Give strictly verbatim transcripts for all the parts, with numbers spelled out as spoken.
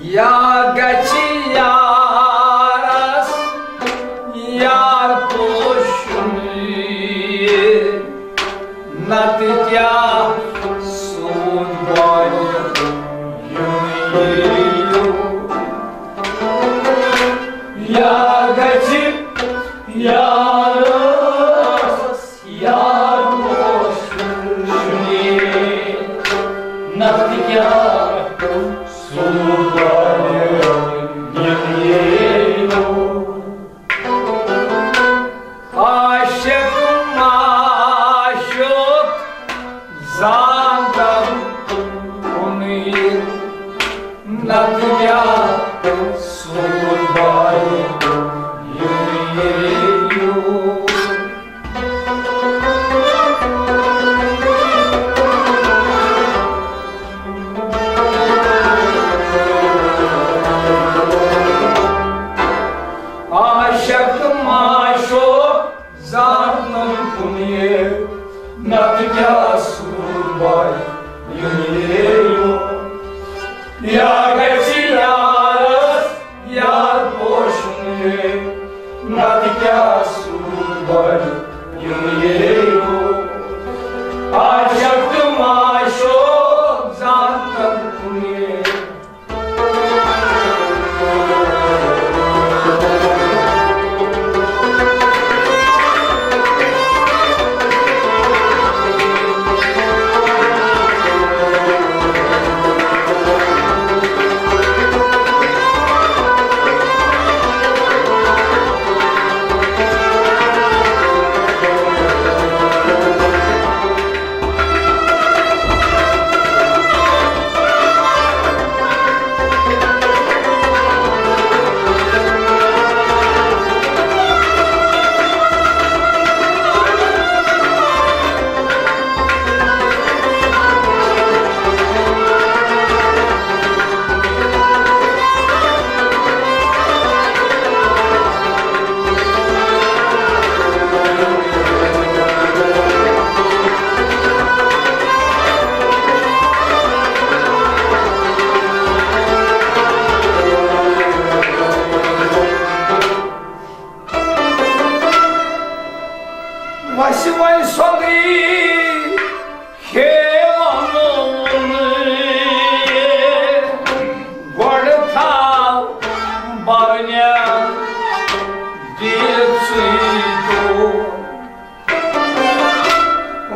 یا گژھِ یارس یار پوشُن یہِ، نتہٕ کیٛاہ سوٗد بنہِ یِم ییٖرو۔ یا گژھِ یارس یار پوشُن یہِ، نتہٕ کیٛاہ سوٗد بنہِ یِم ییٖرو۔ عاشق معشوق زانتن کُنُے، نتہٕ کیٛاہ سوٗد بنہِ یِم ییٖرو۔ عاشق تہٕ معشوق زانن کُنُے، نتہٕ کیٛاہ سوٗد بنہِ یِم ییٖرو۔ یا گژھِ یارس یار پوشُن یہِ، نتہٕ کیٛاہ سوٗد بنہِ یِم ییٖرو۔ عاشق تہٕ معشوق زانتن کُنُے۔ وسہِ وۄنۍ سۄدٕے ہے وَنُن، گۄڈٕ تھاو بَرنٮ۪ن دِژٕے دو۔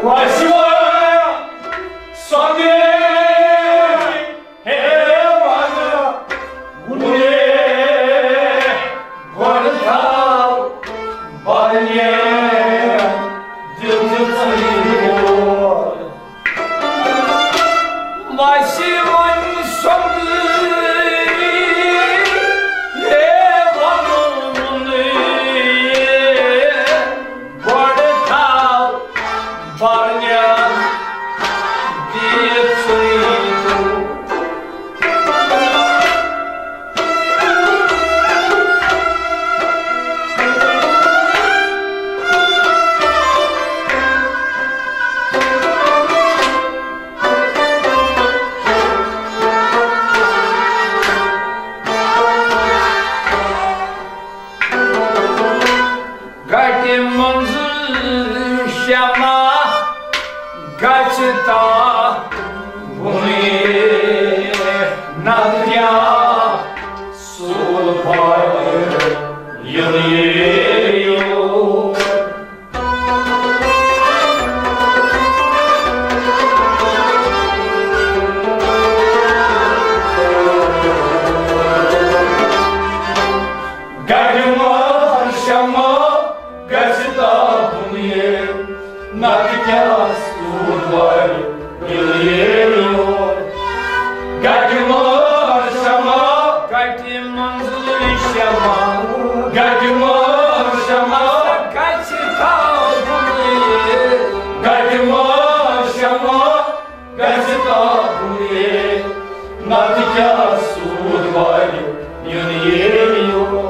وسہِ وۄنۍ سۄدٕے ہے وَنہٕ وُنے، گۄڈٕ تھاو بَرنٮ۪ن دِژٕے دو۔ وسہِ وۄنۍ سۄدٕے ہے وَنُن وُنے، گۄڈٕ تھاو بَرنٮ۪ن دِژٕے دو۔ گٹہِ منٛز شمع گژھِ تاہ وُنہِ، نہ کیٛاہ سُہ بھاے یِنہٕ یور۔ گرِ مہ شمع گژھِ تاپُن یے، نتہٕ کیٛاہ سوٗد وارِ ییٚلہِ یے یور۔ گرِ مہ شمع، گرِ منٛزٕے شمع، گرِ مہ شمع گژھِ تاپُن یے، گرِ مہ شمع گژھِ تاپُن یے، نتہٕ کیٛاہ سوٗد وارِ ییٚلہِ یے یور۔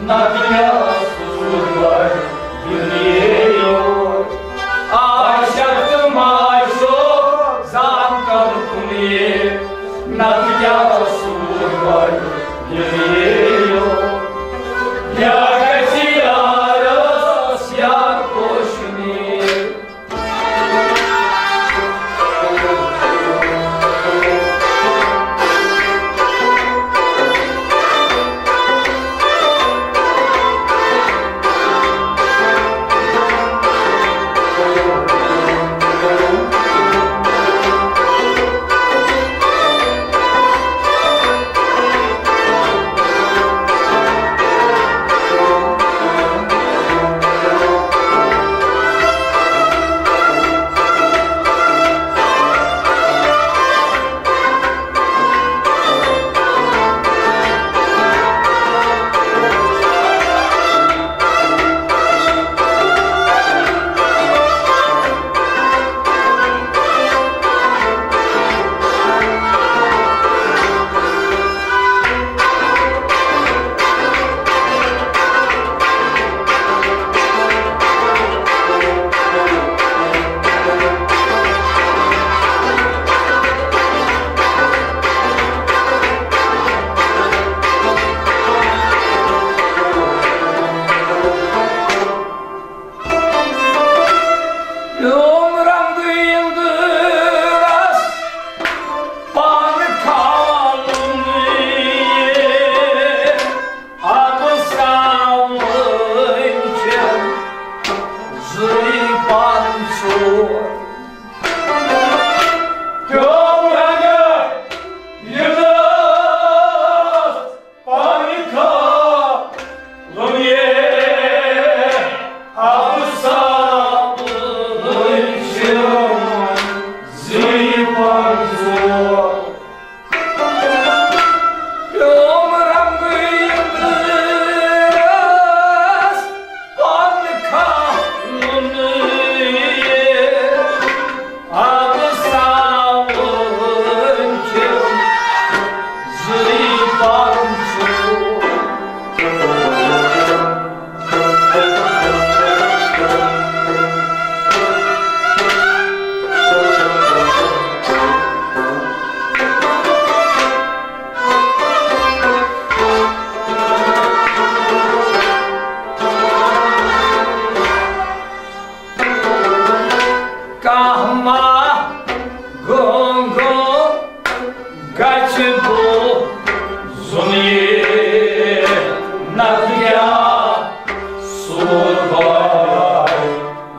نتہٕ کیٛاہ سوٗز وۄنۍ دُنیاہ یور؟ عاشق تہٕ معشوق زانٛکَن کُنی، نتہٕ کیٛاہ سوٗز وۄنۍ دُنیاہ یور؟ یا گژھِ یارس یا کوشنی۔ پیوم رنگہٕ یِندرس پانہٕ کھالُن۔ آبہٕ ساوٕنۍ چھِ زٕے پانہٕ ژور۔ پیوم رنگہٕ یِندرس پانہٕ کھالُن۔ آبہٕ ساوٕنۍ چھِ زٕے پانہٕ ژور۔ پیوم رنگہٕ یِندرس پانہٕ کھالُن۔ آبہٕ ساوٕنۍ چھِ زٕے پانہٕ ژور۔ کانٛہہ ما گوٚو گوٚو گژھِ بوزُن یہِ، نتہٕ کیٛاہ سوٗز وۄنۍ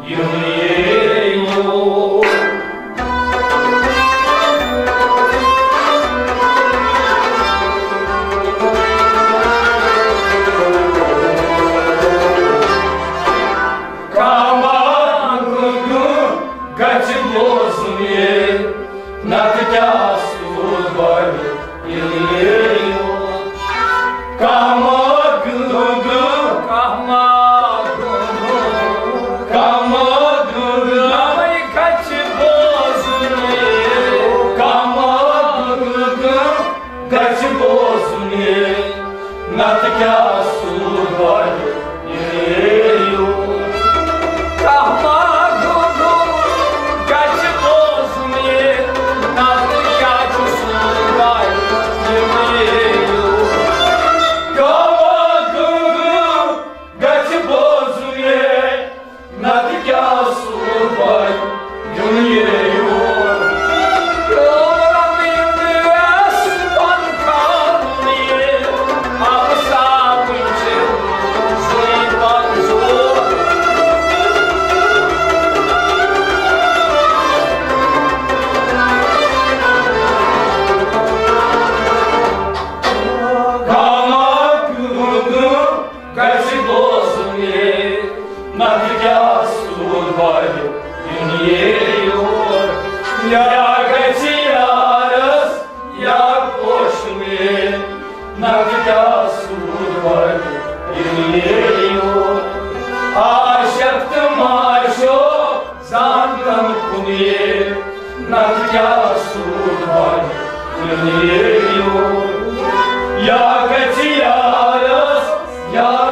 یِنہٕ یور۔ کانٛہہ ما گوٚو گژھِ بوزُن یہِ، نتہٕ کیٛاہ سوٗز وۄنۍ یِنہٕ یور۔ کانٛہہ ما گوٚو، کانٛہہ ما گوٚو، کانٛہہ ما گوٚو، نوے گژھِ بوزُن یہِ۔ کانٛہہ ما گوٚو، گژھِ بوزُن یہِ، نتہٕ کیٛاہ سوٗز وۄنۍ یہِ یور۔ کانٛہہ ما گوٚو گوٚو گژھِ بوزُن یہِ، نتہٕ کیٛاہ چھُ سوٗز وۄنۍ یہِ یور۔ کانٛہہ ما گوٚو گوٚو گژھِ بوزُن یہِ، نتہٕ کیٛاہ سوٗز وۄنۍ یُن یہِ یور۔ پیوم رنگہٕ یِندرس پانہٕ کھالُن یہِ، آبہٕ ساوٕنۍ چھِ زٕے پانہٕ ژور۔ کانٛہہ ما گوٚو گوٚو گژھِ بوزُن یہِ، نتہٕ کیٛاہ سوٗز وۄنۍ یُن یہِ یور۔ یا گژھِ یارس یا پوشہٕ مےٚ، نتہٕ کیٛاہ سوٗز وۄنۍ یُن یہِ یور۔ عاشق تہٕ معشوق زانٛکَن کُنی، نتہٕ کیٛاہ سوٗز وۄنۍ یُن یہِ یور۔ یا گژھِ یارس یا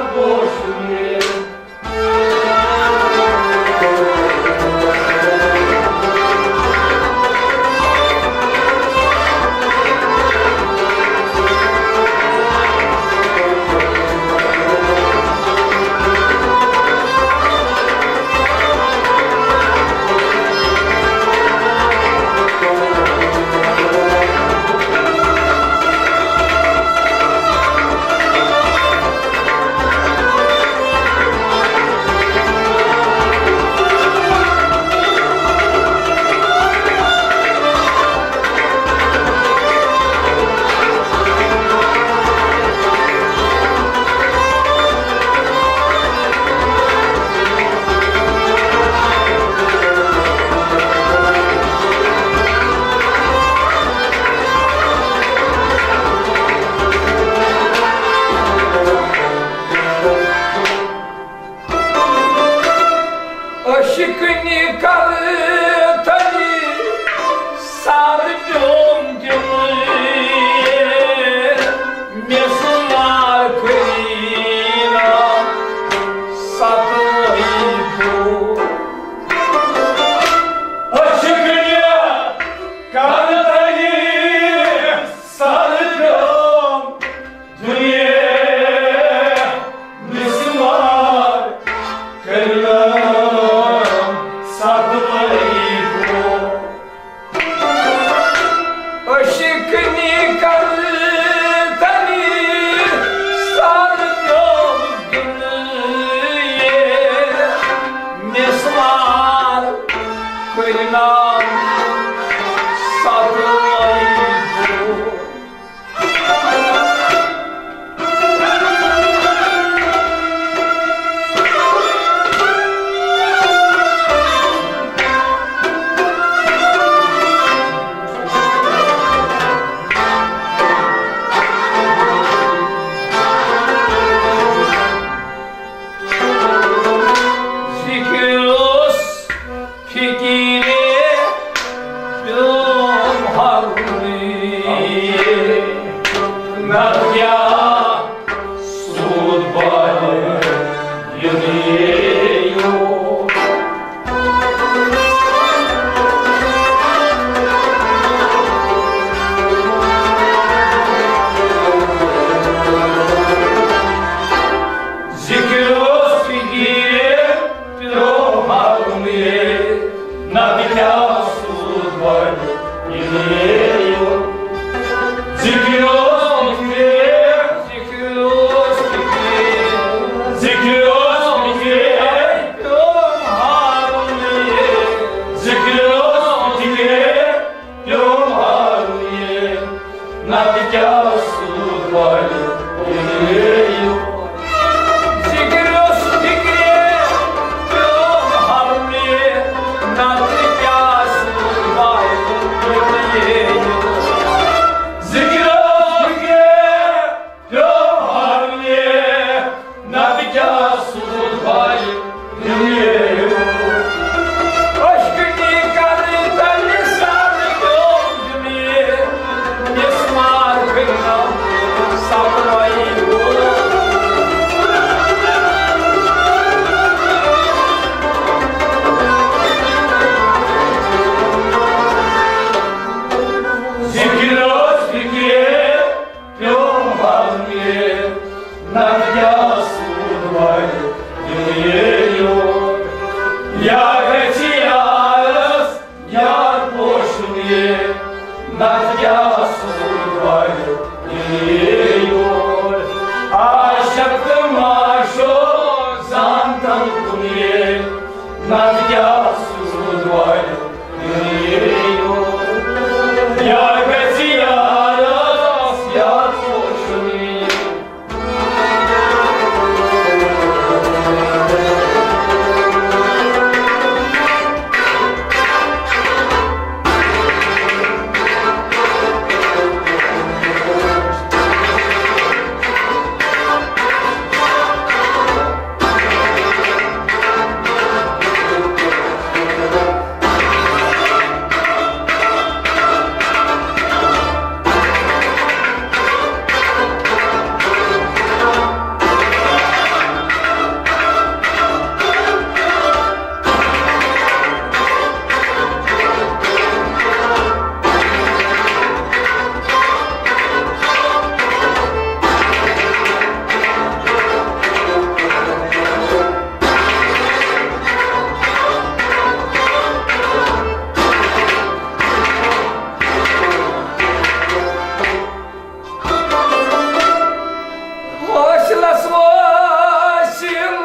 ذکر اوس فکرِ پیوم ہرنی، نتہٕ کیٛاہ سود بلہِ یِنہٕ ییو۔ ذکر اوس فکرِ پیوم ہرنی، نتہٕ کیٛاہ سود بلہِ یِنہٕ ییو۔ ذکر اوس فکرِ، ذکر اوس فکرِ، ذکر اوس فکرِ پیوم ہرنی، ذکر اوس فکرِ پیوم ہرنی، نتہٕ کیٛاہ سود بلہِ یِنہٕ ییو۔ ذکر اوس فکرِ پیوم ہرنی، نتہٕ کیٛاہ سود بلہِ یِنہٕ ییو۔ ذکر اوس فکرِ پیوم ہرنی، نتہٕ کیٛاہ سود بلہِ یِنہٕ ییو۔ اشکنی کرنی تلہِ سر پیوم دِنہٕ ییو۔ مسمار کھنم سپرائی گو۔ ذکر اوس فکرِ پیوم ہرنی، نتہٕ کیٛاہ سود بلہِ یِنہٕ ییو۔ یا گژھِ یارس یار پوشُن یہِ، نتہٕ کیٛاہ سود بلہِ یِنہٕ ییو۔ عاشق تہٕ معشوق زانتن کُن یہِ، نتہٕ کیٛاہ سود بلہِ یِنہٕ ییو۔ یا گژھِ یارس یار پوشُن یہِ۔ حوصلس وٲصِل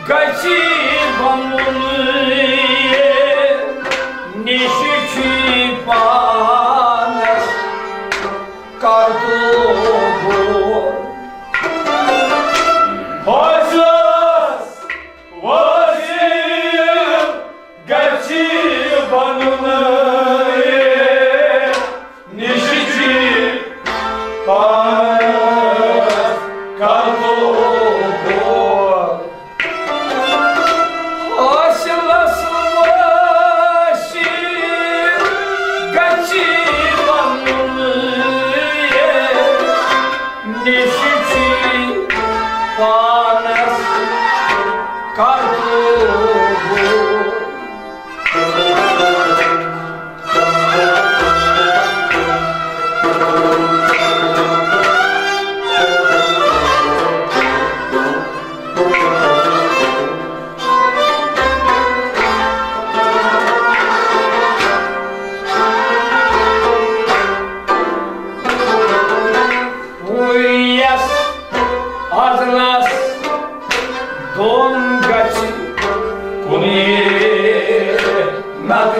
گژھِ بنُن، نِش چھُ پانس کرتوبُر۔ حوصلس وٲصِل گژھِ بنُن، نِش چھُ پانس کرتوبُر۔ حوصلس وٲصِل گژھِ بنُن، نِش چھُ پانس کرتوبُر۔ وُیس ازلس دۄن گژھِ کُنی، نتہٕ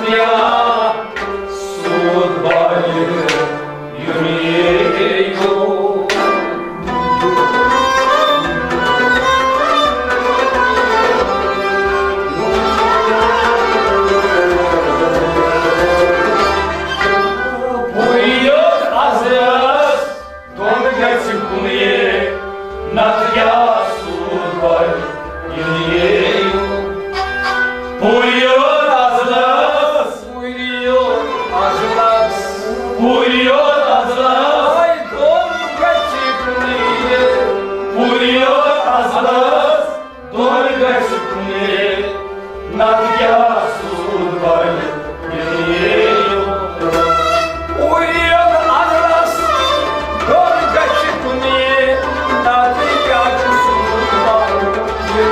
یوت اصلس دۄن گژھِ کُنہِ، نتہٕ کیٛاہ سوٗد بنہِ یہِ یوت۔ ہُے یوت اصلس دۄن گژھِ کُنہِ، نتہٕ کیٛاہ چھُ سوٗد بنہِ یہِ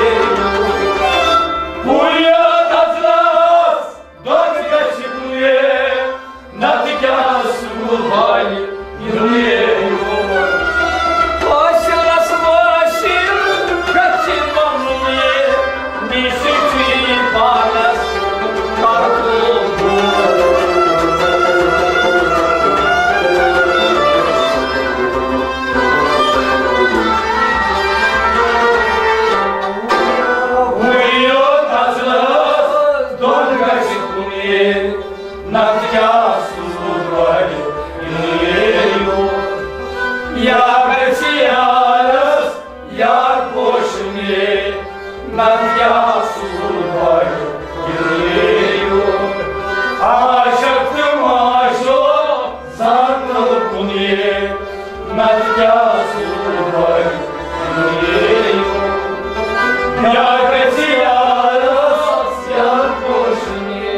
یوت۔ ہُے یوت اصلس دۄد گژھِ گُلے، نتہٕ کیٛاہ سُہ گُل والہِ یُلے یور۔ فٲصلس وٲصِل گژھِ بنُن یہِ، مےٚ سۭتۍ پانس کر قبوٗل۔ ہُے یوت اصلس دۄد گژھِ کُنے، نتہٕ کیٛاہ سوٗد والہِ یُلے یور۔ یا گژھِ یارس یار پوشنے، نتہٕ کیٛاہ سوٗد والہِ یُلے یور۔ عاشق تہٕ معشوق زانٛہہ تہِ کُنے، نتہٕ کیٛاہ سوٗد بنہِ یہِ یوت۔ یا گژھِ یارس یار پوشنے۔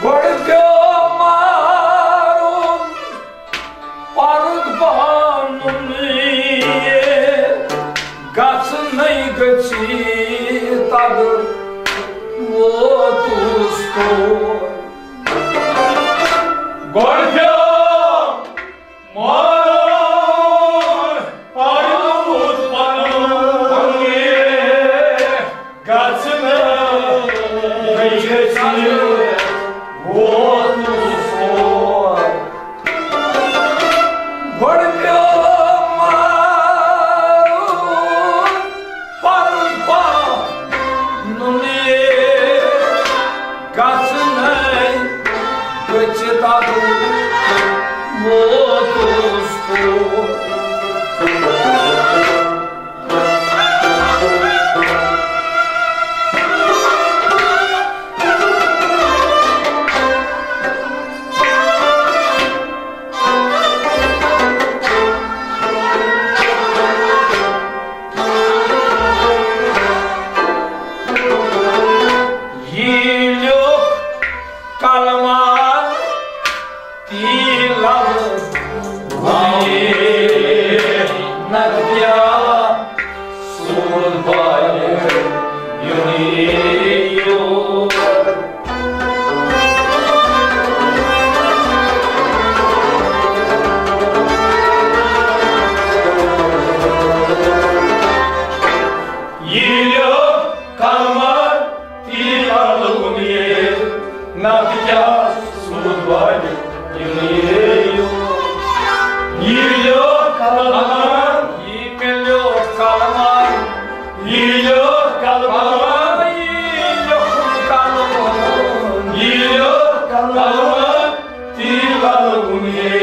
گۄڈٕ پیوٚو مارُن پرُت پانُن یہِ، گژھنَے گٔژھی تَدٕ ووتُس تور۔ گۄڈٕ پیوٚو مارُن پرُت پانُن یہِ، گژھنَے گٔژھی ووتُس تور۔ گۄڈٕ پیوٚو مارُن پرُن پانُن یہِ، گژھنَے گٔژھِ تَدٕ ووتُس تور۔ یہِ لیوٚکھ کلمہ تی لفظ ونے نبیا سون بھائی یونیو۔ یہ لوگ کلمہ تیل آلو نیے، نتہٕ کیٛاہ سوٗد والہِ یہِ نیو۔ یہِ لیوٚکھ کلمان، یہِ مےٚ لیوٚکھ کلمان۔ یہِ لیوٚکھ کلمان، یہِ لیوٚکھ کلمان۔ یہِ لیوٚکھ کلمان، تیل آلو نیے۔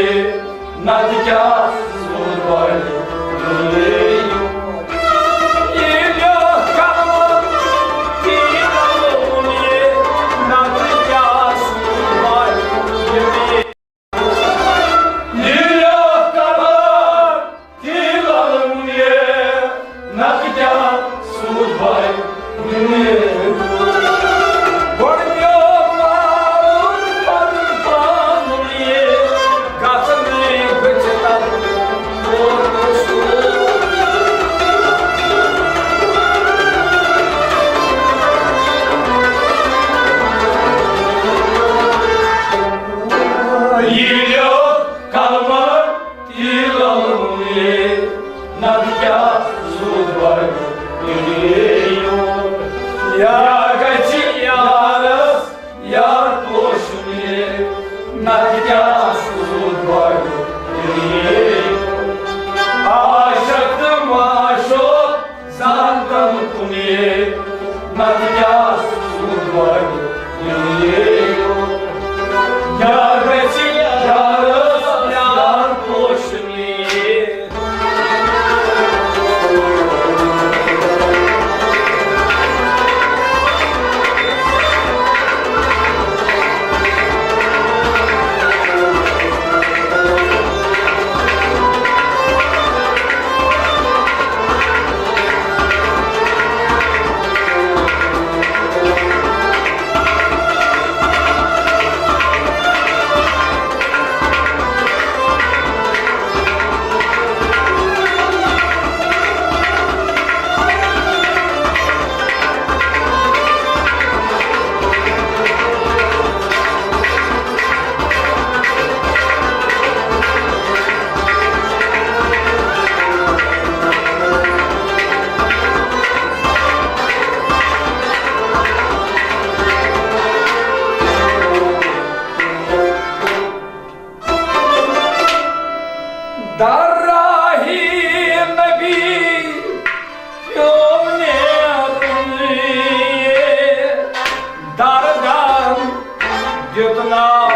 نتہٕ کیٛاہ سوٗد والہِ یہِ لیوٚکھ کلمان، تیل آلو نیے۔ نتہٕ کیٛاہ سوٗد والہِ یہِ لیوٚکھ کلمان، تیل آلو نیے۔ نتہٕ کیٛاہ سوٗد والہِ یہِ نیو۔ گۄڈٕ پیوٚو مارُن پنُن پانُن یہِ، گژھنٕے گٔژھِ تَتھ نتہٕ کیٛاہ سوٗد بَڑِ دُنیاہُک؟ یا گژھِ یارس یار پوشنہِ، نتہٕ کیٛاہ سوٗد بَڑِ دُنیاہُک؟ عاشق تہٕ معشوق زانتن کُنہِ، نتہٕ کیٛاہ سوٗد بَڑِ دُنیاہُک؟ یا گژھِ یارس یار پوشنہِ۔ در راہِ نبی پیوٚو نیرُن، دردن دیُت ناو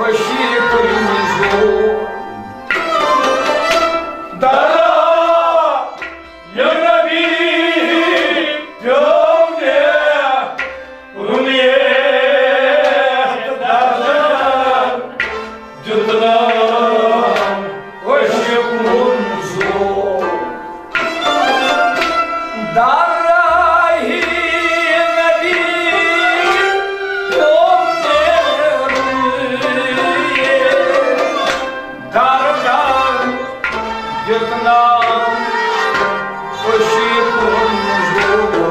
عشیقُن زور۔ در راہِ نبی پیوٚو نیرُن، دردن دیُت ناو عشیقُن زور۔ در راہِ نبی پیوٚو نیرُن، دردن دیُت ناو عشیقُن زور۔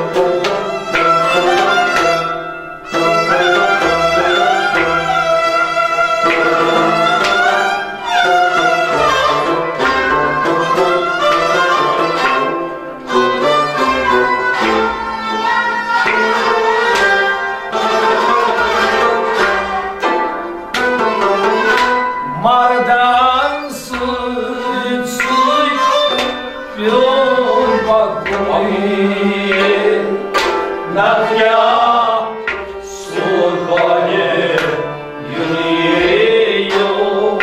مردن سۭتۍ سۭتۍ پیوٚو پکُن، نتہٕ کیٛاہ سوٗد بَڑِ یُن یور۔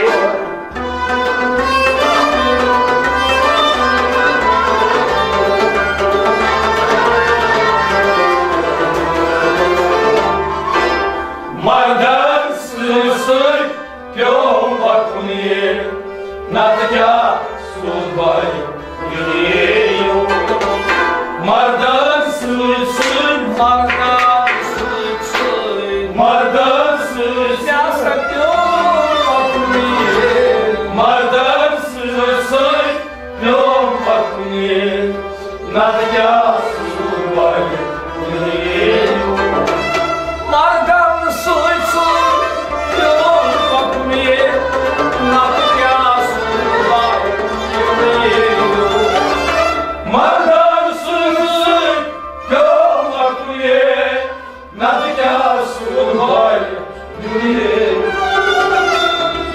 مردن سۭتۍ سۭتۍ پیوٚو پکُن، نتہٕ کیٛاہ سوٗد بَڑِ یُن یور۔ مردن سۭتۍ سۭتۍ، مردن سۭتۍ سۭتۍ، مردن سۭتۍ کیٛاہ سا پیوٚو پکُن، مردن سۭتۍ سۭتۍ پیوٚو پکُن، نتہٕ کیٛاہ سوٗد بَڑِ یُن یور۔ مردن سۭتۍ سۭتۍ پیوٚو پکُن، نتہٕ کیٛاہ سوٗد بَڑِ یُن یور۔ مردن سۭتۍ سۭتۍ پیوٚو پکُن، نتہٕ کیٛاہ سوٗد بَڑِ دُنیاہُک۔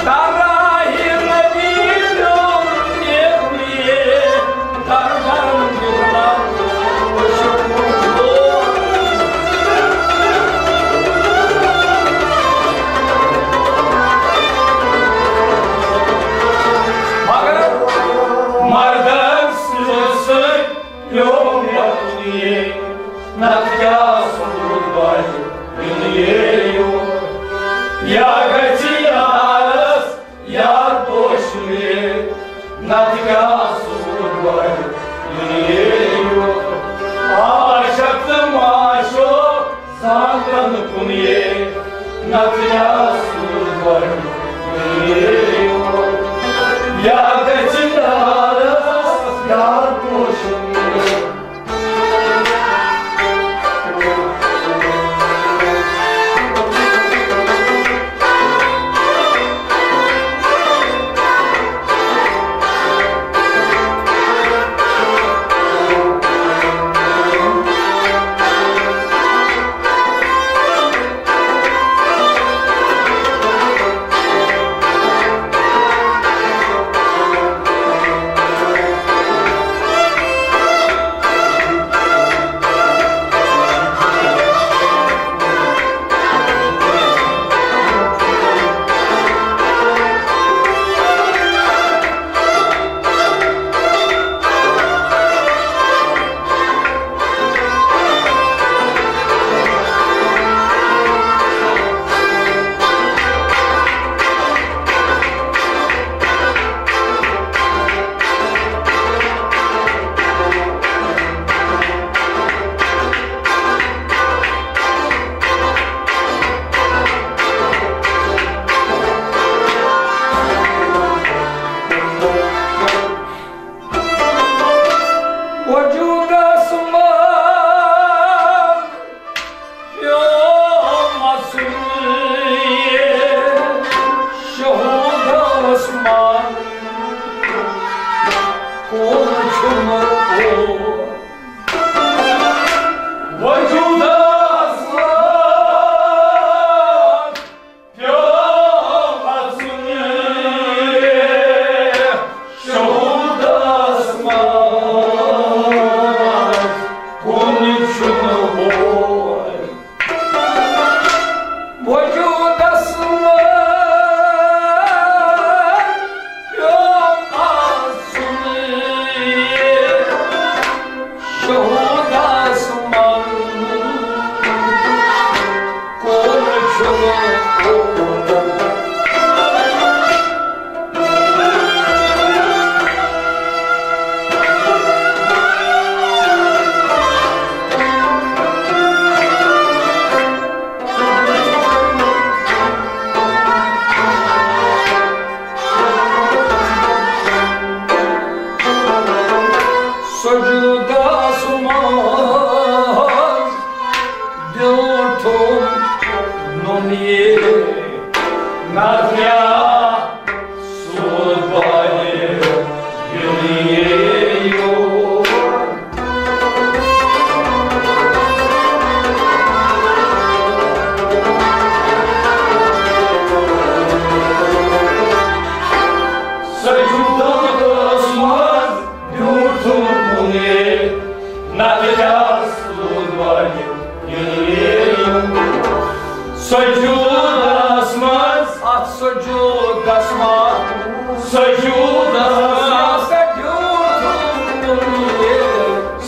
در راہِ نبی پیوٚو نیرُن، دردن دیُت ناو عشیقُن زور۔ مگر مردن سۭتۍ سۭتۍ پیوٚو پکُن، نتہٕ کیٛاہ سوٗد بَڑِ یُن یور۔ یا گژھِ یارس یار پوشنہِ، نتہٕ کیٛاہ سوٗد بَڑِ یُن یور۔ عاشق تہٕ معشوق زانتن کُنہِ، نتہٕ کیٛاہ سوٗد بَڑِ یُن یور۔ یا گژھِ یارس یار پوشنہِ۔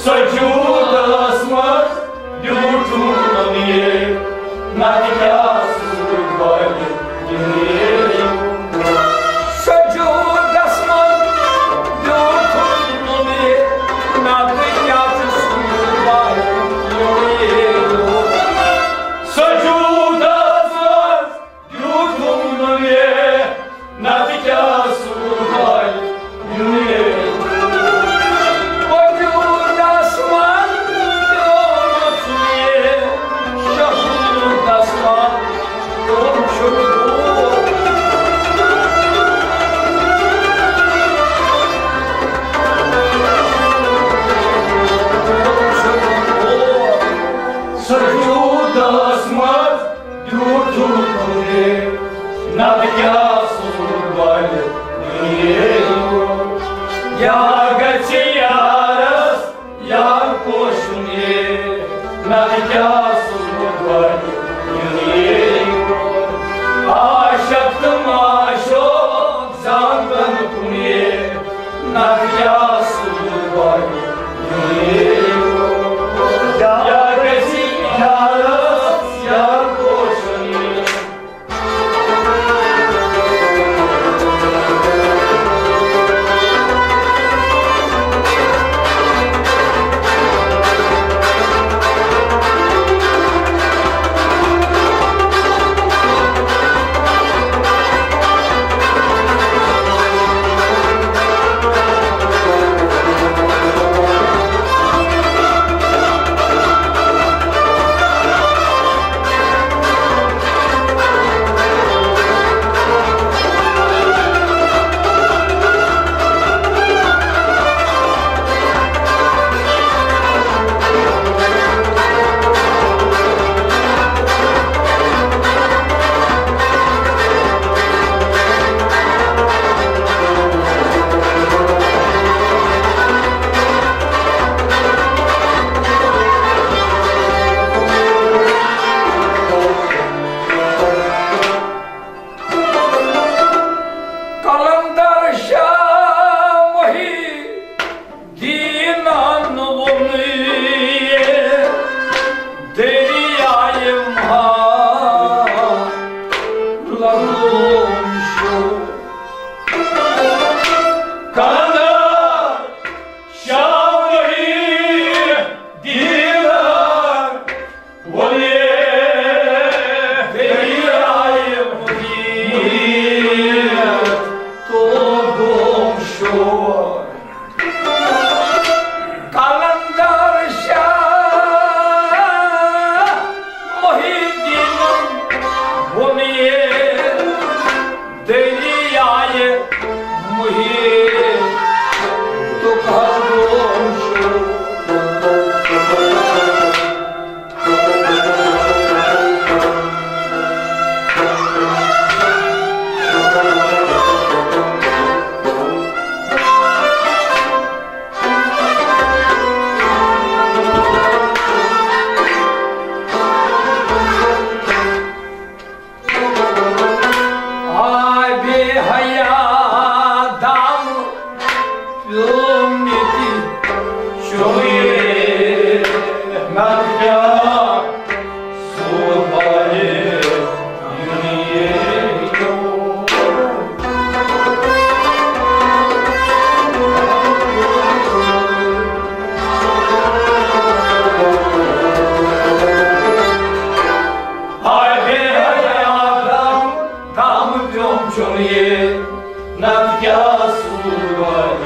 سجودس منٛز بیوٗٹھُم یہِ، نتہٕ کیٛاہ سُہ بنہِ یہِ۔ سجودس منٛز بیوٗٹھُم یہِ، نتہٕ کیٛاہ چھُ سُہ بنہِ یہِ۔ سجودس منٛز بیوٗٹھُم نہٕ مےٚ، نتہٕ کیٛاہ سوٗزہاے مےٚ۔ وجوٗدس منٛز پیوٚمُت مےٚ، شہوٗدس منٛز پیوٚم چھُ دود۔ پیوٚم چھُ دود۔ سجوٗدس منٛز بیوٗٹھُم تُہنٛدِ، نتہٕ کیٛاہ سوٗر بنہِ دُنیٲیی۔ یا گژھِ یارس یار پوشُن یہِ، نتہٕ کیٛاہ سوٗر بنہِ دُنیٲیی۔ عاشق تہٕ معشوق زانتن کُن یہِ، نتہٕ کیٛاہ سوٗر بنہِ دُنیٲیی۔ یا گژھِ یارس یار پوشُن یہِ۔ قلندر شاہ محی دیٖنن ووٚنُے، دٔریایہِ مہا لگوم شو۔ قلندر شاہ محی دیٖنن ووٚنُے، دٔریایہِ مہا تو گوم شو۔ قلندر شاہ محی دیٖنن ووٚنُے، دٔریایہِ محی تو گوم شو۔ آبِ حیات دم پیوٚم ییٚتہِ چوٚمُے، نتہٕ کیٛاہ سُہ بنہِ دُنیٲیی۔ آبِ حیات دم، دم پیوٚم چوٚمُے، نتہٕ کیٛاہ سُہ بنہِ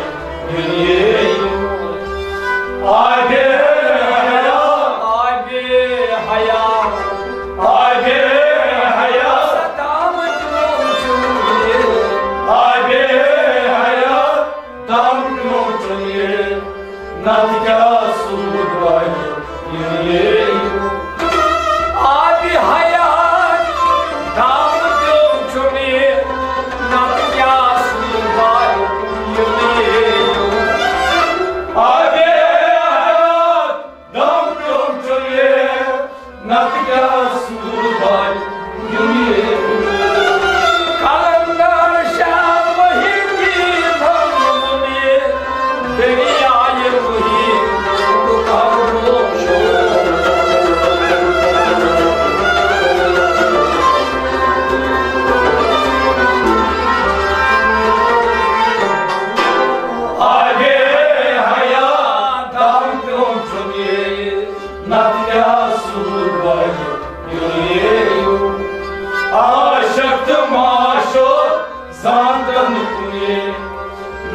دُنیٲیی۔ آبِ حیات، آبِ حیات، آبِ حیات، دم پیوٚم چوٚمُے، آبِ حیات۔ دم پیوٚم چوٚمُے، نتہٕ کیٛاہ سُہ بنہِ دُنیٲیی۔ آبِ حیات دم پیوٚم چوٚمُے، نتہٕ کیٛاہ سُہ بنہِ دُنیٲیی۔ آبِ حیات دم پیوٚم چوٚمُے، نتہٕ کیٛاہ سُہ بنہِ دُنیٲیی۔ قلندر شاہ محی الدین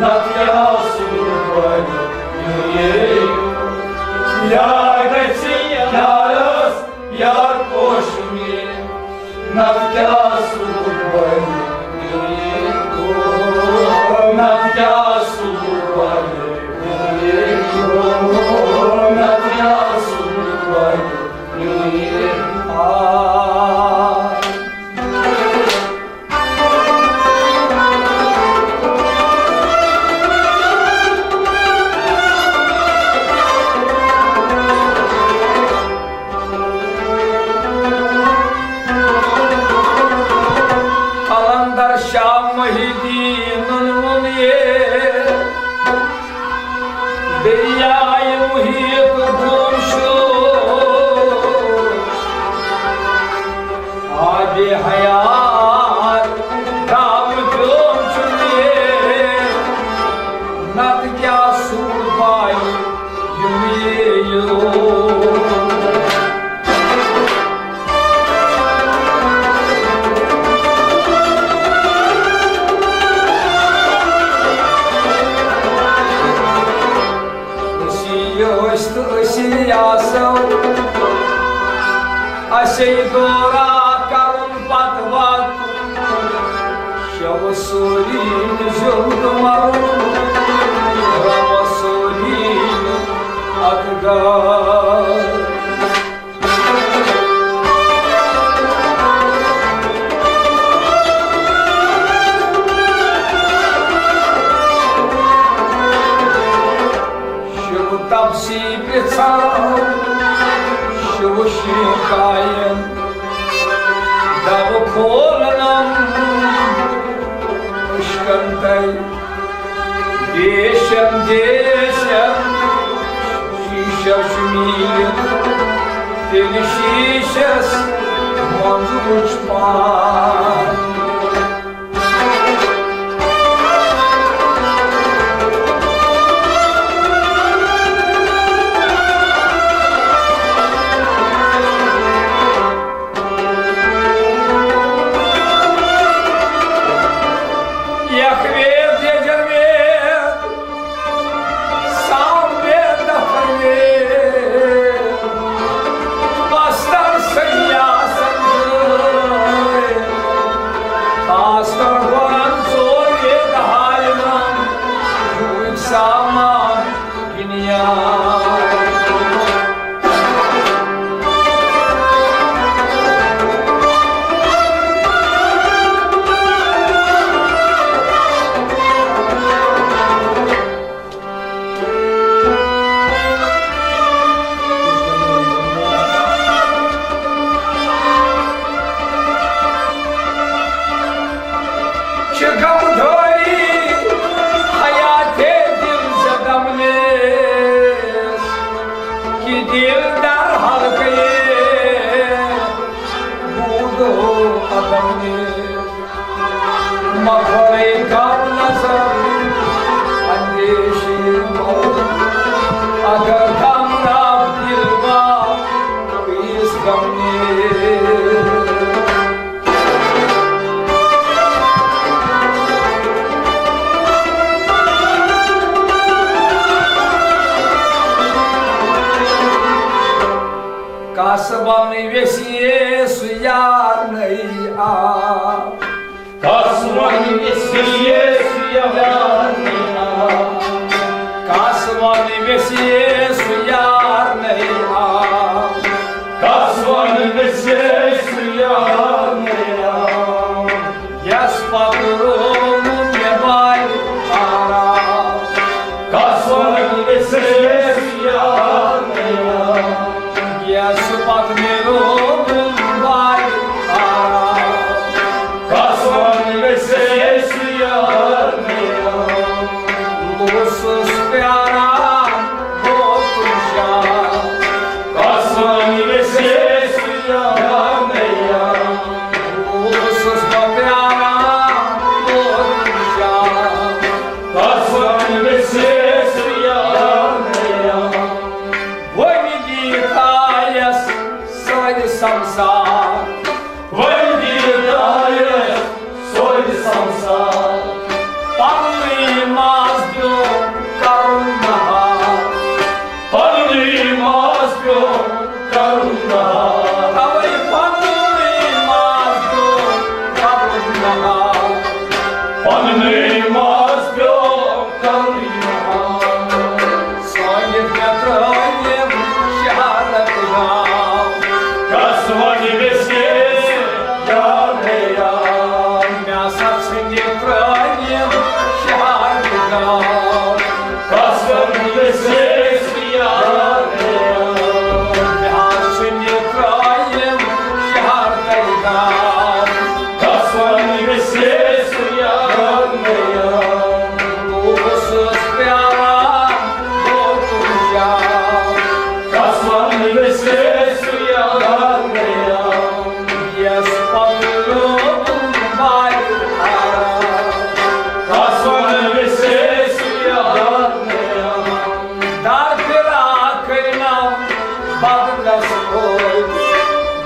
نتہٕ کیٛاہ سُہ بنہِ یہِ یار گژھِ یارس یار پوشہِ مےٚ۔ نتہٕ کیٛاہ سُہ بنہِ یہِ، نتہٕ کیٛاہ سُہ بنہِ یہِ، نتہٕ کیٛاہ سُہ بنہِ یہِ۔ آ۔ قلندر شاہ محی الدینن ووٚن یہِ، دریائے محیط گوم چھُ آبِ حیات، دامہٕ پیوم چھُ مےٚ، نتہٕ کیٛاہ سوٗر پایہِ یہِ میٖل۔ أسی ٲسۍ تہٕ أسی آسو، اَسے دورہ کرُن پتہٕ وقت۔ شب سوری زیُن مرُن، رب سوری اتھ گار۔ شروع تپسی پرژھان، شروع شیخاین دب کھولنم اشکنتے۔ دیشم دیشم شیشہ شمیر، تیٚلہِ شیشس منٛز وٕچھ پان۔ یک وید یجر وید، سام وید دفر وید، پستر سیاست وید، پستر ورن ژور وید حالمان، بوٗٹۍ سامان۔ چھ غم دھوری حیات دل زدم نیس، کہ دل در حلقے بودو عدم نیس۔ مکھرے غم نظر اندیشی مو، اگر غم رب دل با، پیس غم نیس۔ کس ونہٕ ویژھِ سُہ یار نٔے آ۔ کس ونہٕ ویژھِ سُہ یار نٔے آ۔ کس ونہٕ ویژھِ سُہ یار نٔے آ۔ کس ونہٕ ویژھِ سُہ یار نٔے آ۔ یس پتہٕ روم مےٚ بالہِ آرام۔ کس ونہٕ ویژھِ سُہ یار نٔے آ۔ یس پتہٕ مےٚ روم بالہِ آرام۔ کس ونہٕ ویژھِ سُہ یار نٔے آ۔ لوسُس پیاران گوٚو کُنہِ جایہِ۔ کس ونہٕ ویژھِ سُہ یار نٔے آ۔ اوسُس بہٕ پیاران لوٚت شام۔ کس ونہٕ ویژھِ سُہ یار نٔے آ۔ وۄنۍ دی تایس سٲنِس کس ونہٕ ویسے سُہ یار مےٚ؟ مےٚ حظ چھُ نِترٛایِم شہر تۄہہِ گام۔ کس ونہٕ ویسے سُہ یار مےٚ؟ بہٕ اوسُس پیاران گوٚو تُہُنٛد یار۔ کس ونہٕ ویسے سُہ یار مےٚ؟ یس پتہٕ لوگُن بارِ آرام۔ کس ونہٕ ویسے سُہ یار مےٚ؟ در فراق نام بدنس کھوے۔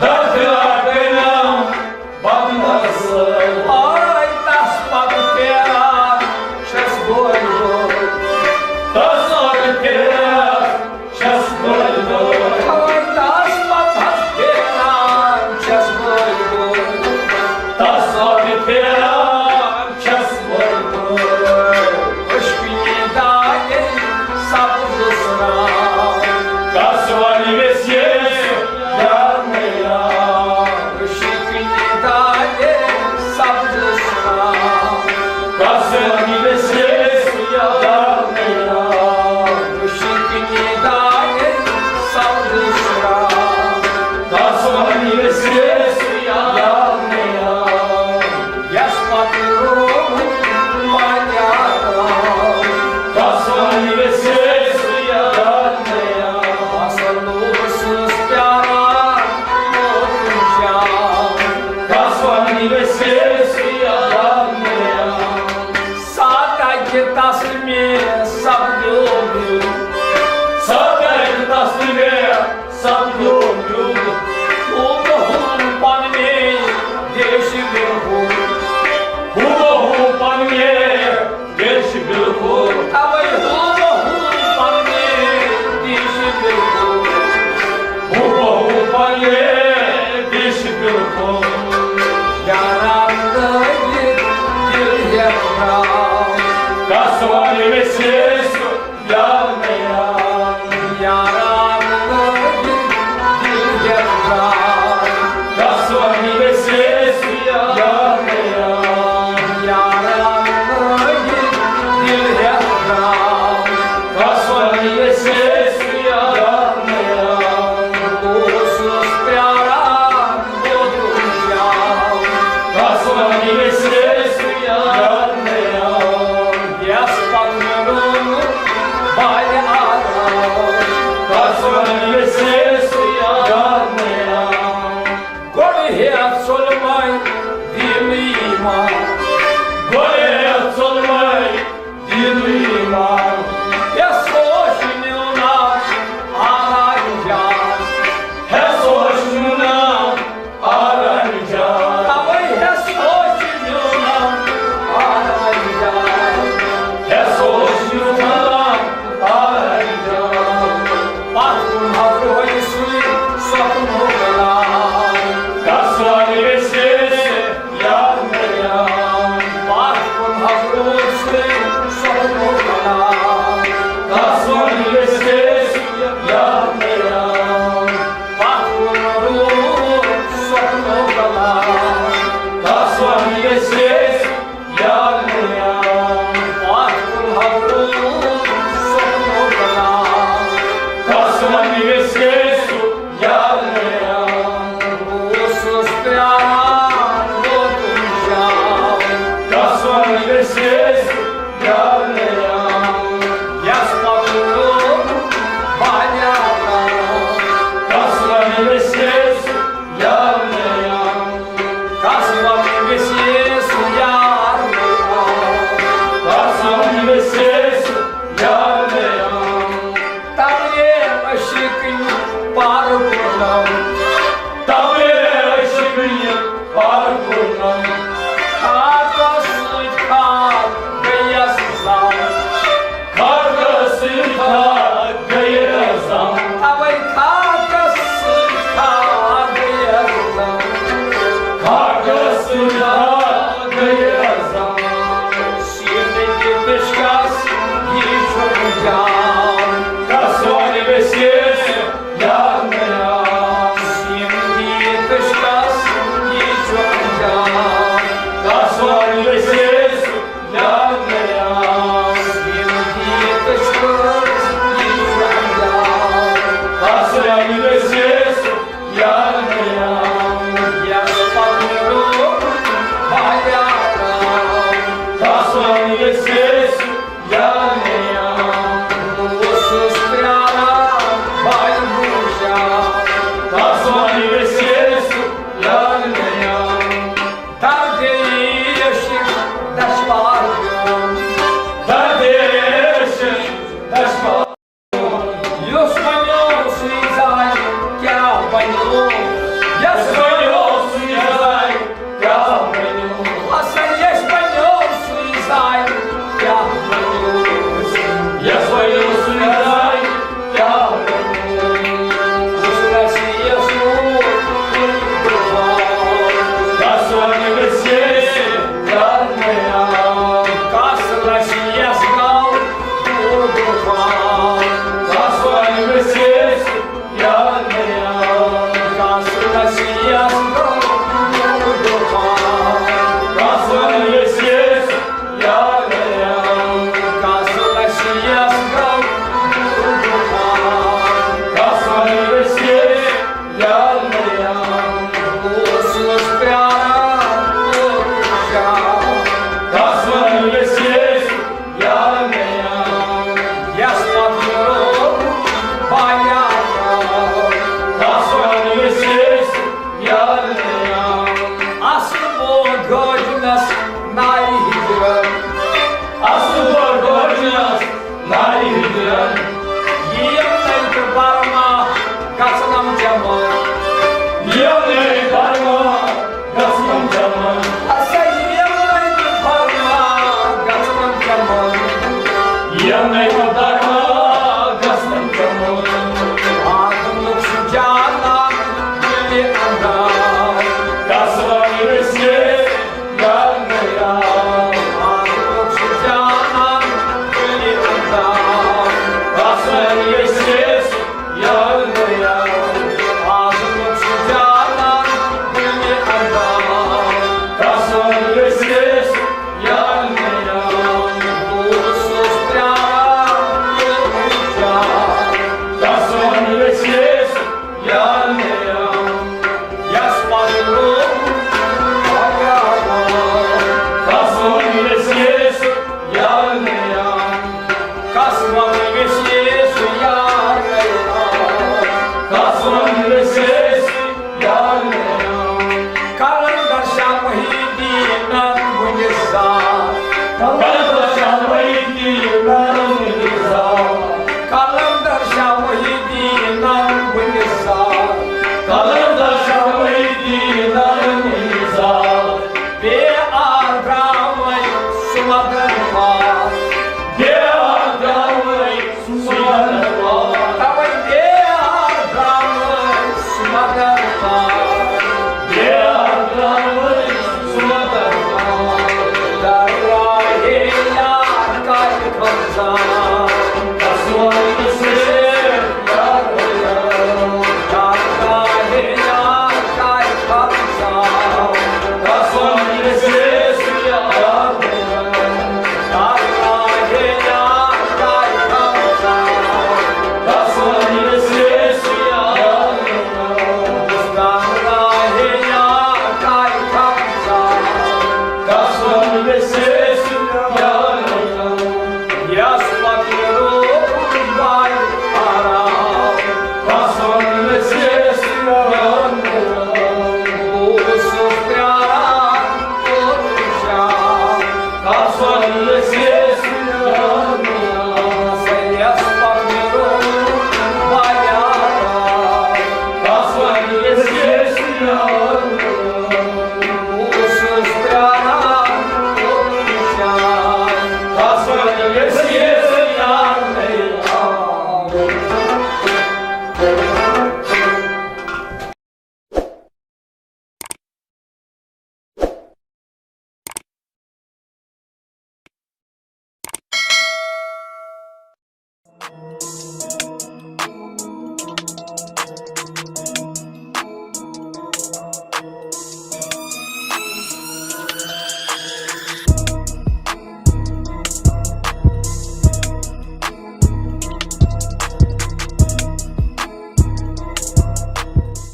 در فراق نام بدنس کھوے۔ آے تس پتہٕ پھیران چھس گوے گوے۔ تس پتہٕ پھیران چھس گوے گوے۔ آے تس پتہٕ پھیران چھس گوے گوے۔ تس پتہٕ پھیران چھس گوے گوے۔ عشقٕنہِ دانے سبز سرٛان۔ کس ونہٕ ویسے یار مےٚ؟ عشقٕنہِ دانے سبز سرٛان۔ کس ونہٕ ویسے یار مےٚ؟ عشقٕنہِ دانے سبز سرٛان۔ کس ونہٕ ویسے یار مےٚ؟ یس پتہٕ رووُن مانیٛا رام۔ کس ونہٕ ویسے سُہ یار مےٚ؟ بس اوسُس پیاران موتُن جام۔ کس ونہٕ ویسے سُہ یار مےٚ؟ ساتھ اکہِ تس مےٚ سپدیو میوٗل۔ ساتھ اکہِ تس مےٚ سپدیو میوٗل۔ ہو بہ ہو پننے دیش بِلکُل۔ ہو بہ ہو پننے دیش بِلکُل۔ اوے ہو بہ ہو پننے دیش بِلکُل۔ ہو بہ ہو پننے دیش بِلکُل۔ یاران لٲگِتھ دِل ہیٚتھ درٛاو۔ کس ونہٕ ویسے سُہ یار مےٚ؟ یاران لٲگِتھ دِل ہیٚتھ درٛاو۔ کس ونہٕ ویسے سُہ یار مےٚ؟ یاران لٲگِتھ دِل ہیٚتھ درٛاو۔ کس ونہٕ ویسے سُہ یار مےٚ؟ بہٕ اوسُس پیاران گوٚو تُہُنٛد یار۔ کس ونہٕ ویسے سُہ یار مےٚ؟ یس پتہٕ مےٚ روٚن